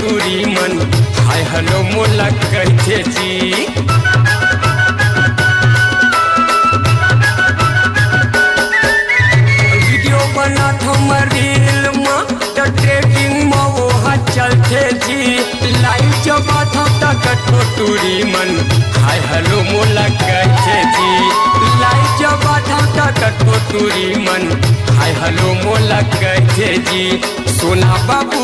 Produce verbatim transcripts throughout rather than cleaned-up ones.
टूरी मन hi hello मोला कहिथे जी। वीडियो बनात हंव रील म त ट्रेंडिंग म वो ह चलथे जी। लाइव जब आथंव त कतको टूरी मन हाय हेलो मोला कहिथे जी। लाइव जब आथंव त कतको टूरी मन हाय हेलो मोला कहिथे जी। सोना बाबू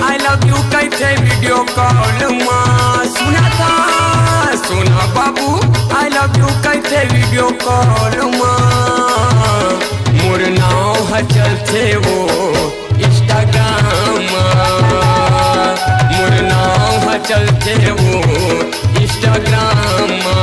आई लव यू कहिथे वीडियो कॉल मा। सुना था सोना बाबू आई लव यू कहिथे वीडियो कॉल मा। मोर नाव ह चलथे वो इंस्टाग्राम मा। मोर नाव ह चलथे वो इंस्टाग्राम मा।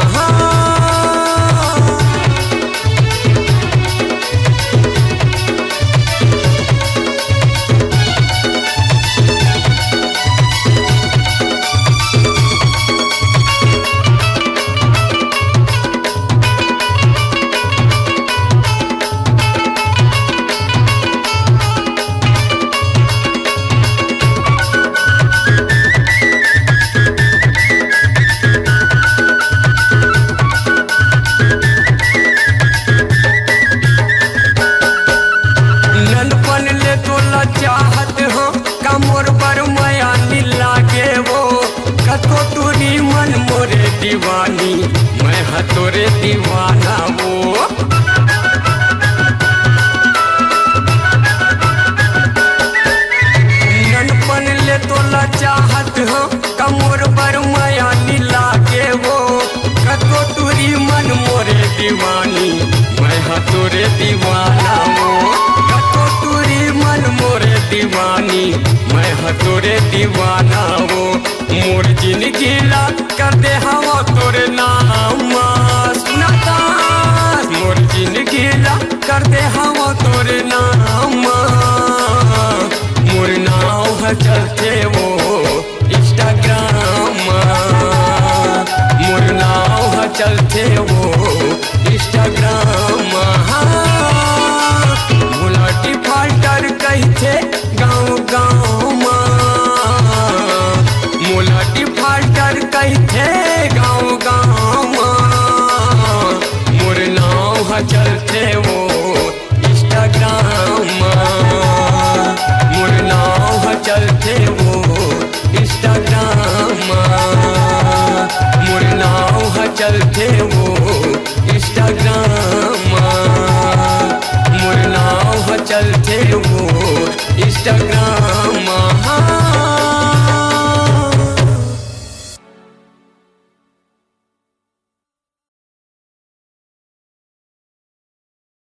ननपन ले तोला चाहत हंव, का मोर बर मया नी लागे वो। कतको टूरी मन मोरे दीवानी, मैं ह तोरे दीवाना वो। ननपन ले तोला चाहत हंव, का मोर बर मया नी लागे वो। कतको टूरी मन मोरे दीवानी, मैं ह तोरे दीवाना वो। कतको टूरी मन मोरे दीवानी, मैं ह तोरे दीवाना वो। मोर जिनगी ला कर दे हवा तोरे नाम मा। सुना था मोर जिनगी ला कर दे हवा तोरे नाम मा। मोर नाव ह चलथे वो इंस्टाग्राम मा। मोर नाव ह चलथे वो इंस्टाग्राम मा। मोला डिफाल्टर कहिथे गाँव गाँव मा। मोला डिफाल्टर कहिथे गाँव गाँव मा। मोर नाव ह चलथे वो इंस्टाग्राम मा। मोर नाव ह चलथे वो इंस्टाग्राम मा। मोर नाव ह चलथे वो इंस्टाग्राम मा। मोर नाव ह चलथे वो इंस्टाग्राम मा।